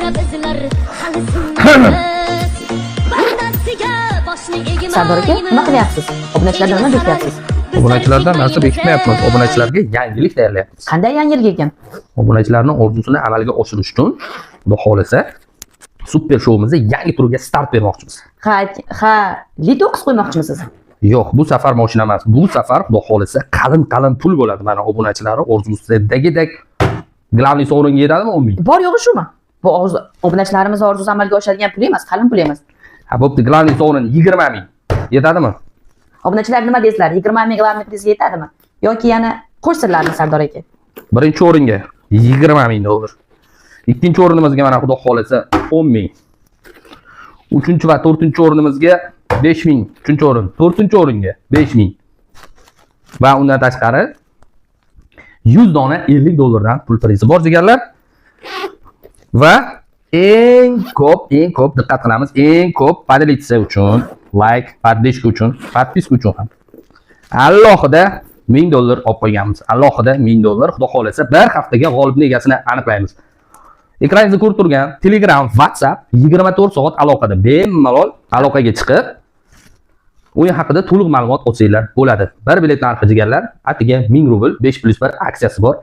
Ko'ra bizlar hali sinmaymiz. Bir narsaga boshni egmaymiz. Sardor aka, nima qilyapsiz? Obunachilardan nima beklayapsiz? Obunachilardan narsa bekitmayapmiz. Obunachilarga yangilik tayyorlayapmiz. Qanday yangilik ekan? Obunachilarning orzusini amalga oshirish uchun, Xudo xohlasa, super shoumizda yangi turga start bermoqchimiz. Ha, ha, Litoks qo'ymoqchimisiz? Yo'q, bu safar mashina emas. Bu safar, Xudo xohlasa, qalin qalin pul bo'ladi. Mana, obunachilari orzusidagidek главный sovringa yetadimi 10 ming? Bor yo'g'i shumi? Bu orzu, obunachilarimiz orzusi amalga oshadigan pul emas, qalin pul emas. Ha, bo'pti, главный sovrin 20 ming. Yetadimi? Obunachilar, nima deysizlar? 20 ming главный prizga yetadimi? Yoki yana qo'shsinlarmi, Sardor aka? Birinchi o'ringa 20 ming dollar. Ikkinchi o'rinimizga, mana, Xudo xohlasa, 10 ming. Uchinchi va to'rtinchi o'rinimizga 5 ming. Uchinchi o'rin, to'rtinchi o'ringa 5 ming. Va undan tashqari 100 dona 50 dollardan pul prizi bor, jigarlar. Va eng ko'p, eng ko'p diqqat qilamiz, eng ko'p поделиться uchun, like, поддержка uchun, подписка uchun ham alohida 1000 dollar olib qo'yganmiz. Alohida 1000 dollar, Xudo xohlasa, bir haftaga g'olibni egasini aniqlaymiz. Ekraningizda ko'rib turgan Telegram, WhatsApp 24 soat aloqada. Bemalol aloqaga chiqib, o'yin haqida to'liq ma'lumot olsanglar bo'ladi. Bir bilet narxi, jigarlar, atiga 1000 rubl, 5 plus 1 aksiyasi bor.